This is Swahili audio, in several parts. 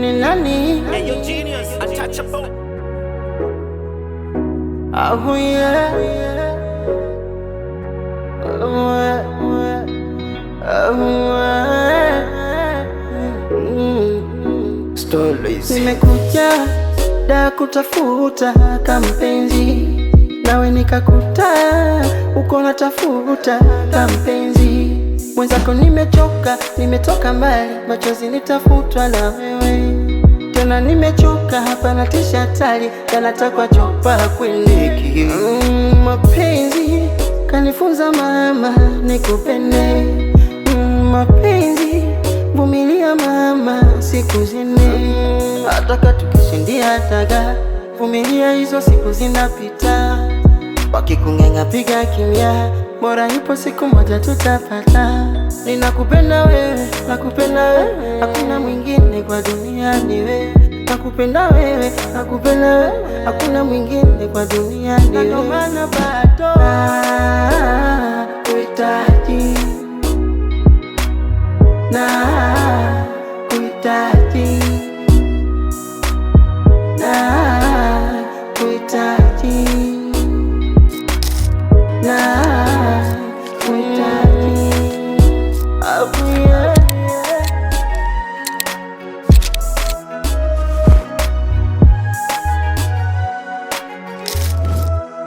ni nani? Hey, yo, genius, untouchable. Oh yeah. Oh, oh, Stories. Nimekuja da kutafuta kampenzi, nawe nikakuta uko natafuta kampenzi mwenzako. Nimechoka, nimetoka mbali, machozi nitafutwa na wewe tena. Nimechoka hapa natisha hatari, yanatakwa chopa kwendeki. Mapenzi kanifunza mama, nikupende. Mapenzi vumilia mama, siku zine hataka tukishindia taga, vumilia hizo siku zinapita, wakikung'eng'a piga kimya, bora ipo siku moja tutapata. Ninakupenda wewe, nakupenda wewe, hakuna mwingine kwa dunia ni wewe. Nakupenda wewe, nakupenda wewe, hakuna mwingine kwa dunia ni wewe. Ndio maana bado nakuhitaji, nakuhitaji, nakuhitaji, nakuhitaji. Oh, yeah.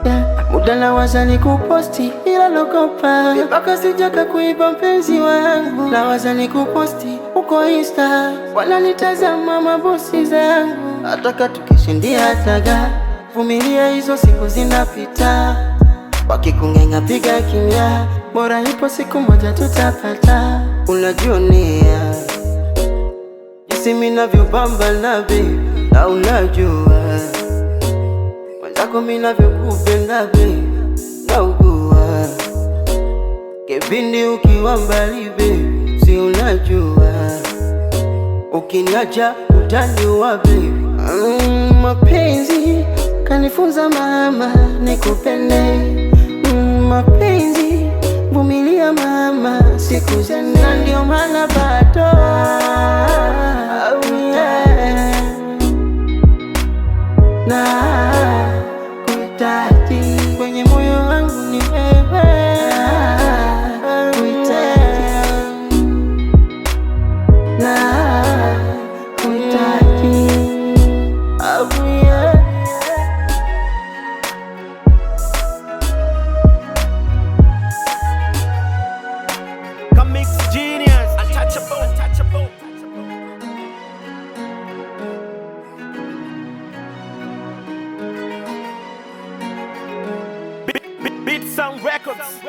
Yeah. Muda nawaza ni kuposti ila naogopa mpaka sijaka kuiba mpenzi wangu. Nawaza ni kuposti uko Insta, wananitazama mabosi zangu. Hataka tukishindia taga, vumilia hizo siku zinapita, wakikung'eng'a piga kimya, bora ipo siku moja tutapata. Unajionea jinsi minavyopambana babe, na unajua mwenzako minavyokupenda babe, naugua kipindi ukiwa mbali babe, si unajua ukiniacha utaniua babe. Mapenzi kanifunza mama, nikupende. Mapenzi vumilia mama, siku zene, na ndio maana bado oh, yeah. Nakuhitaji kwenye moyo wangu ni wewe, nakuhitaji, nakuhitaji. Oh, yeah. Comics genius, untouchable, untouchable. Beat Sound Records.